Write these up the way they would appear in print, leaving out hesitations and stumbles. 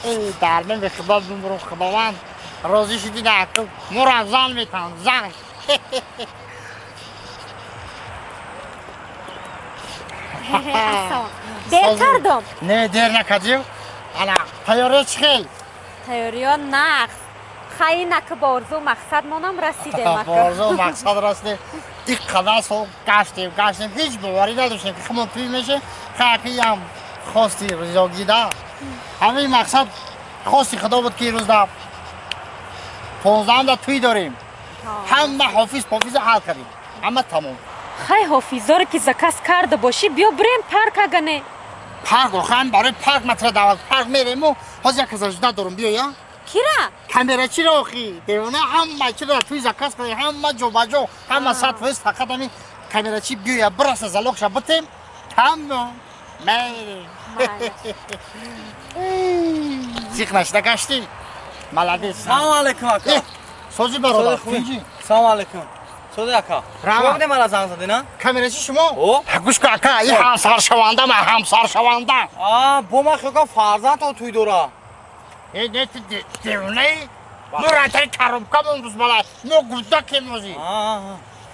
Эй, дармин бе худо бимурум, худованд розӣ шудӣ на моро зан метан зан. Дер кардам? Не, дер накардим. Ана, тайёриё чӣ хел? Тайёриё нақс. Хай нака ба орзу мақсадмонам расидем ака. Ба орзу мақсад расидем. Ин қадар сол гаштем, гаштем, ҳеҷ боварӣ надоштем ки худмон туй мешем. Хайакиам хости ризогида. Ҳамин мақсад хости худо буд ки рӯз да 15-да туй дорем. Ҳама ҳофиз пофиза ҳал кардем. Ҳама тамом. Хай ҳофизоре ки заказ карда бошӣ, биё бирем парк агане. Парк охам барои парк матра даъват. Парк мерему, ҳозир як каса жда дорум, биё я. Кира? Камерачиро охи. Девона ҳама чиро туй заказ кардем, ҳама ҷо ба ҷо, ҳама 100% фақат ҳамин камерачи биёя, бираса залогша битем, тамом. Мерем. Зиқ нашида гаштӣ. Молодец. Салом алейкум ака. Сози бародар, тинҷӣ. Салом алейкум. Сози ака. Шумо будем мара занг задед, на? Камерачи шумо? О? Гӯш кун ака, ин ҳамсаршаванда ман, ҳамсаршаванда. А, бо ман хиёл кардам фарзандтон туй дора. Э, не, ту девонаи? Мо ратари коробкамон бузбала, мо гудакем озӣ.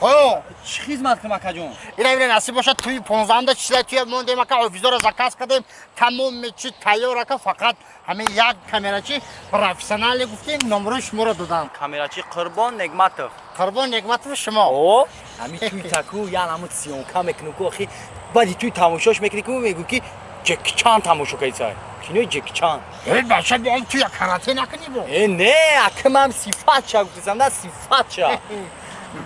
О, чӣ хизмат кунам акаҷон? Ина ина насиб бошад туи 15-да числа туя мондем ака, офизоро заказ кардем, тамоми чи тайёр ака, фақат ҳамин як камерачи профессионале гуфтем, номрои шуморо додам. Камерачи Қурбон Негматов. Қурбон Негматов шумо? О, ҳамин туй таку ян ҳамун съёмка мекунем ку охи, баъди туй тамошош мекунӣ ку мегӯ ки Ҷеки Чан тамошо кардисай. Кинои Ҷеки Чан. Э, бача, бо он туя карате накунӣ бо? Э, не, ака ман сифатша гуфтисам, на сифатша.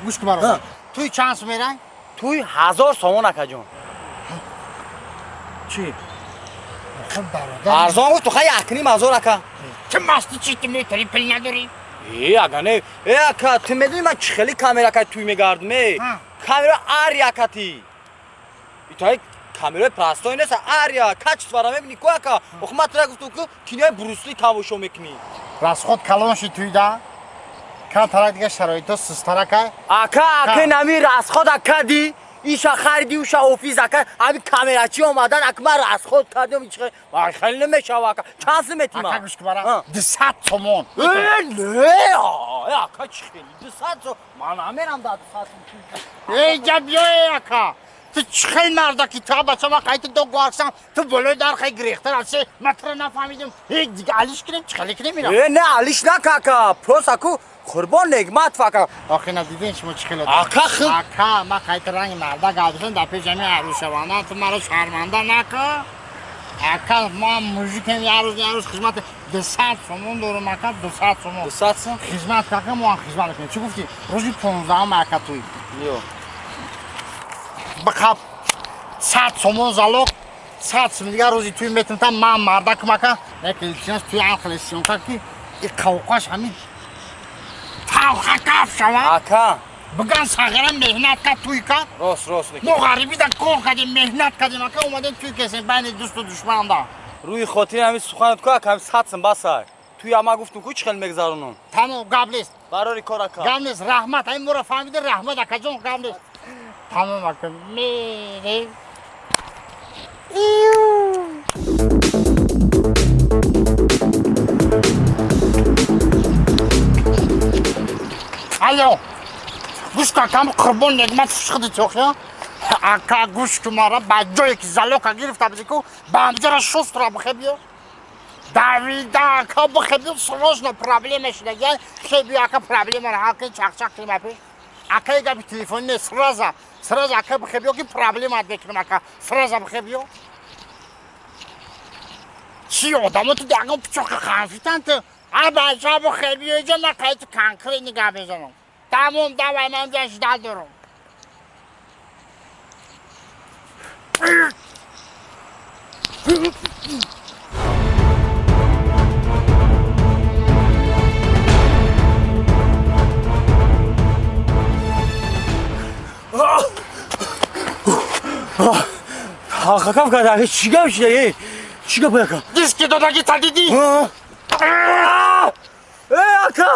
Гӯш кун бародар. Туй чанд сум мерай? Туй 1000 сомон акаҷон. Чӣ? Хуб бародар. Арзон гуфт, ту хай 1,5 ҳазор ака. Ту масти чӣ ту метари пул надорӣ? Э, ага не. Э, ака, ту медонӣ ман чӣ хели камера кай туй мегардам, э? Камера ария кати. Итай камераи простой нест, ария, качествора мебинӣ ку ака. Охи ман тура гуфтам ку кинои Брусли тамошо мекунӣ. Расход калон ши туйда. Кан тарак дига шароито сустаракай. Ака, ака нами расход акади. Иша хариди, уша офис ака, ами камерачи омадан, ака ман расход кардам, ич хеле намешава ака. Чанд сум метима? Ака гӯш кун бара. 200 сомон. Э, не, ака чӣ хели 200 сом? Ман намерам да 200 сом. Эй, ҷа биё, ака. Ту чӣ хел мардаки, ту бача ман қайти ду гуарсам, ту болои дар хай гирехтар аси, ман туро нафаҳмидим. Эй, дига алиш кунем, чӣ хеле кунем ина? Э, не, алиш нака ака, просто аку Қурбон Негматов ака. Охи на дидин шумо чӣ хеле? Ака хел. Ака, ман қайти ранги марда гардишам дар пеши ҳамин арӯсшаванда, ту маро шарманда нака. Ака, ман мужикем, як рӯз, як рӯз хизмат 200 сомон дорам ака, 200 сомон. 200 сом? Хизмат кака, мо ҳам хизмат мекунем. Чӣ гуфтӣ? Рӯзи 15-ум ака туй. Ё. Бақаб 100 сомон залог, 100 сом дигар рӯзи туй метунтам, ман мардакам ака. Як илтимос туй ҳам хеле съёмка ки и қавқаш ҳамин талха каф шава. Ака. Биган сағира меҳнат кард, туй кард. Рост, рост. Мо ғарибӣ да кор кардем, меҳнат кардем ака, омадем туй кесем байни дӯсту душманда. Рӯи хотири ҳамин суханат ку ака, ҳамин 100 сом басай. Туй ама гуфтум ку чӣ хел мегзаронам. Тамом, гап нест. Барори кор ака. Гап нест, раҳмат. Ҳамин моро фаҳмиди, раҳмат акаҷон, гап нест. Тамом ака, мерем. Алло, гӯш кун акам, Қурбон Негмат фушхиди чохя. Ака, гӯш кун мара, ба ҷое ки залока гирифта будӣ ку, ба ҳамҷара шустра бихе биё. Давида ака бихе биё, срочно проблема шудагия, хе биё ака, проблемаро ҳал кун, чақчақ кунем апеш. Ака, гапи телефони не, сразу, сразу ака бихе биё ки проблемат мекунам ака, сразу бихе биё. Чӣ одамо ту ягон пичоқи ханфитан ту? Аба, бихе биё иҷо, ман қайти конкретни гап мезанам. Тамом, давай, ман ҷа ждал дорам. Хакам карда, чӣ гап шуда, э? Чӣ гап ака? Диски додаги та дидӣ? Э, ака!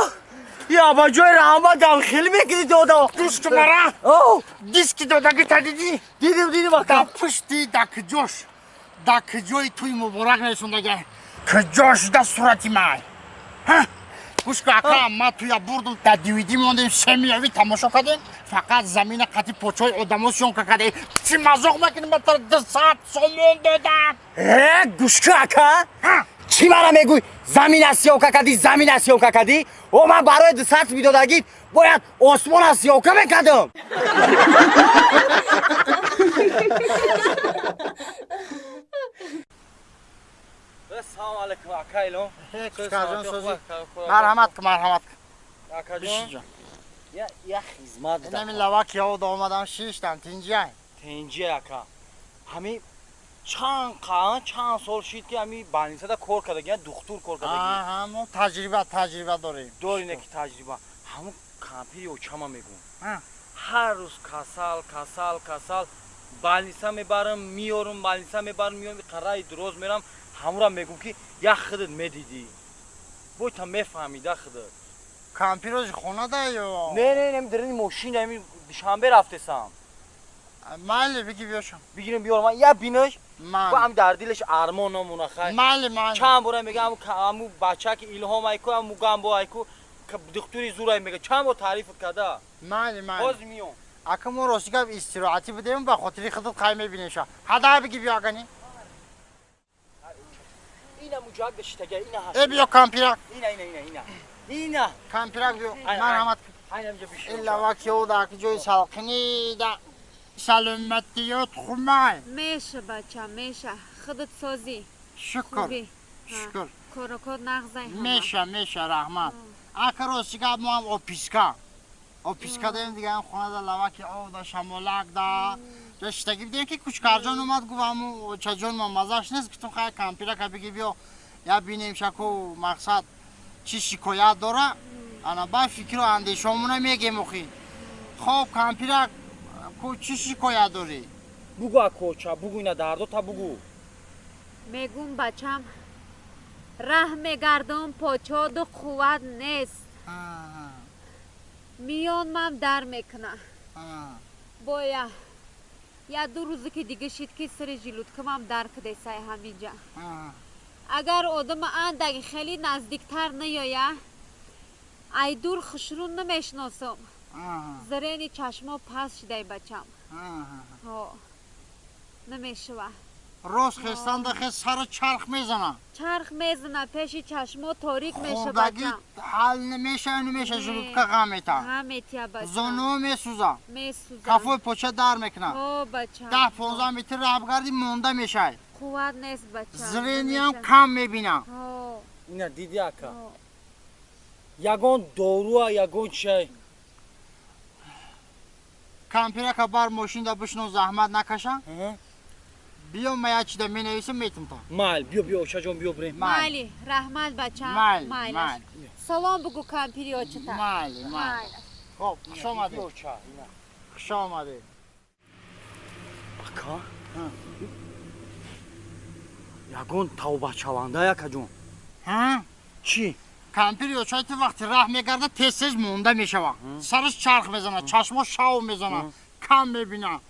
Я ба ҷои раҳматам хеле мекунӣ ту одам. Гӯш кун мара. Диски додаги та дидӣ? Дидим, дидим ака. Дар пушти дакҷош Да куҷои туи муборак нарисондага? Куҷо шуда сурати май? Гӯш ку ака, ма туя бурдум, да DVD мондем, семияви тамошо кардем, фақат замина қати почои одамо съёмка кардем. Чӣ мазоқ мекунӣ, ма тара 200 сомон додам. Э, гӯш ку ака, чӣ мара мегӯй замина съёмка кардӣ, замина съёмка кардӣ? О, ман барои 200 медодагӣ бояд осмона съёмка мекардам. Салом алейкум, ака Илон. Марҳамат ку, марҳамат ку. Акаҷон, я хизмат. Инами лаваки овда омадам, шиштам, тинҷиай. Тинҷиай ака. Ҳами чанд чанд сол шид ки ҳами больницада кор кардаги, духтур кор кардаги. Ҳамо таҷриба дорем. Дорӣ ки таҷриба. Ҳамун кампири очама мегӯм. Ҳар рӯз касал, касал, касал. Больница мебарам, миёрам, больница мебарам, миёрам, қараи дуроз мерам. Ҳамура мегӯм ки як худат медидӣ. Бой та мефаҳмида худат. Кампирози хона да ё? Не, не, не, дарини мошин, ами Душанбе рафтесам. Майли, биги биёшам. Бигирем биёрам, я бинаш. Бо ам дар дилаш армон намона хай. Майли, майли. Чанд бора мегам аму бача ки Илҳом айку, аму Гамбо айку, духтури зурай мега. Чанд бор таъриф карда. Майли, майли. Боз миём. Ака мо рости гап истироҳатӣ будем, ба хотири худат қай мебинеша. Ҳада биги биё агани. Ина муҷак бешитага, ина ҳаст. Э биё кампирак. Ина, ина, ина, ина. Ина. Кампирак биё. Марҳамат. Илава ки уда ки ҷои салқинӣ да саломатиёт хумай. Меша бача, меша. Худат созӣ. Шукр. Шукр. Корокот нағзай ҳама. Меша, меша, раҳмат. Ака рости гап мо ҳам описка. Описка дорем дига, ҳам хона да лаваки ов да шамолак да. Ҷоштагӣ бидем ки кучкарҷон омад, гуфт ҳаму очаҷон ма мазаш нест, гуфтум хай кампирака биги биё, я бинем шаку мақсад чӣ шикоят дора. Ана ба фикру андешомона мегем охи. Хоб кампирак ку чӣ шикоят дорӣ? Бугу акоча, бугу ина дардота бугу. Мегум бачам, раҳ мегардам, почоду қувват нест. Миёнмам дар мекуна. Боя я ду рӯзе ки дига шид ки сари жилудкамам дар кудесай ҳаминҷа. Агар одама андаги хеле наздиктар наёя, ай дур хушрун намешиносам. Зарени чашмо пас шидай бачам. Намешава. Рост хестанда хес сару чарх мезана. Чарх мезана, пеши чашмо торик меша бачам. Ҳал намеша, намеша, желудка ғам мета. Ғам метия бачам. Зону месӯза. Месӯза. Кафои поча дар мекуна. О бачам. 10-15 метр раҳ бигардӣ монда мешай. Қувват нест бачам. Зрениям кам мебина. Ина диди ака. Ягон доруа, ягон чай. Кампирака бар мошинда бишно заҳмат накаша. Биё ма як чида менависам метам та. Майл, биё, биё, очаҷон, биё бирем. Майли, раҳмат бачам. Майли, майли. Салом бугу кампири очата. Майли, майли. Хоб, хуш омадед. Хуш омадед. Ака? Ягон тавбачаванда акаҷон. Ҳа? Чӣ? Кампири очаи ту вақти раҳ мегарда тез-тез монда мешава. Сараш чарх мезана, чашмо шав мезана, кам мебина,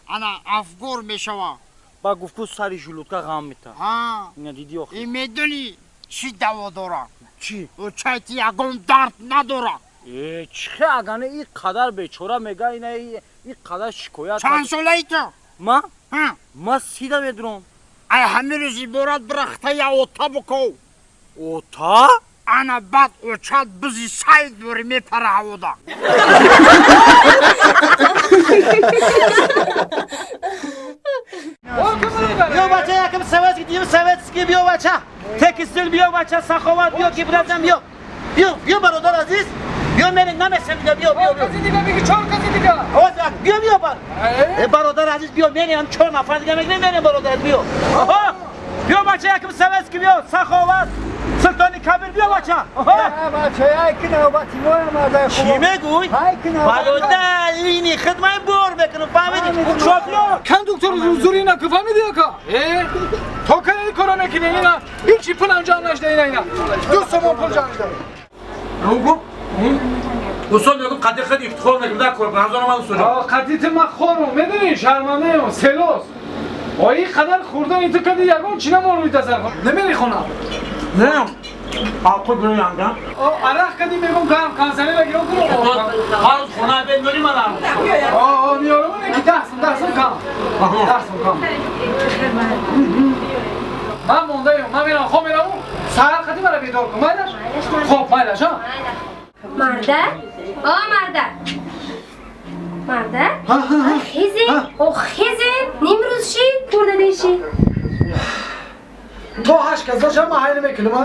ана афгор мешава. Ба гуфт ку сари желудка ғам мета. Ҳа. Ина диди охи. И медонӣ чӣ даво дора? Чӣ? Очаи ту ягон дард надора. Э, чихе агане и қадар бечора мега, ина и қадар шикоят. Чанд солаи ту? Ма? Ҳа. Ма сида медурам. Ай ҳамин рӯз иборат бирахта я ота буков. Ота? Ана баъд очат бизи сайд дори мепара ҳавода. Биё бача, яким советский, дим советский, биё бача. Текстил биё бача, саховат биё, ки бразам биё. Биё, биё бародар азиз. Биё мен намесем дига, биё, биё, биё. Каси дига биги, чор каси дига. Оз биё, биё бар. Э бародар азиз, биё, мен ҳам чор нафар дига мегирем, мен бародар биё. Оҳо. Биё бача, яким советский биё, саховат. Султони Кабир биё бача. Оҳо. Бача, як навбати мо омада. Чӣ мегӯй? Бародар, ини хидмат бор мекунам, фаҳмидӣ? Шофёр. Кондуктор зури на ку фаҳмидӣ ака? Э, то кай кора мекунӣ ина? Ҳеҷ пулам ҷамъ нашда ина ина. 2 сомон пул ҷамъ шуда. Ругу? Устод мегӯм қадди худ ифтихор мекунам, дар кор рамзон омад устод. А қадди ту ман хорум, медонӣ, шармандаем, селос. Ой қадар хӯрдани ту кади ягон чӣ намон рӯи дастархон. Намери хона. Не. Ақо бирӯянда. О арақ кади мегум гарм консерва гирон кун. Ҳар рӯз хона бе мери мана. О, миёрам ки 10 сум, 10 сум кам. 10 сум кам. Ман мондаем, ман мерам, хоб мерам. Саҳар қади мара бедор кун, майлаш? Хоб, майлаш, ҳа? Марда? О, марда! Марда? Хезе? О, хезе? Нимрӯз ши? Хӯрда деши? То 8 кас дошам, ман ҳай намекунам, а?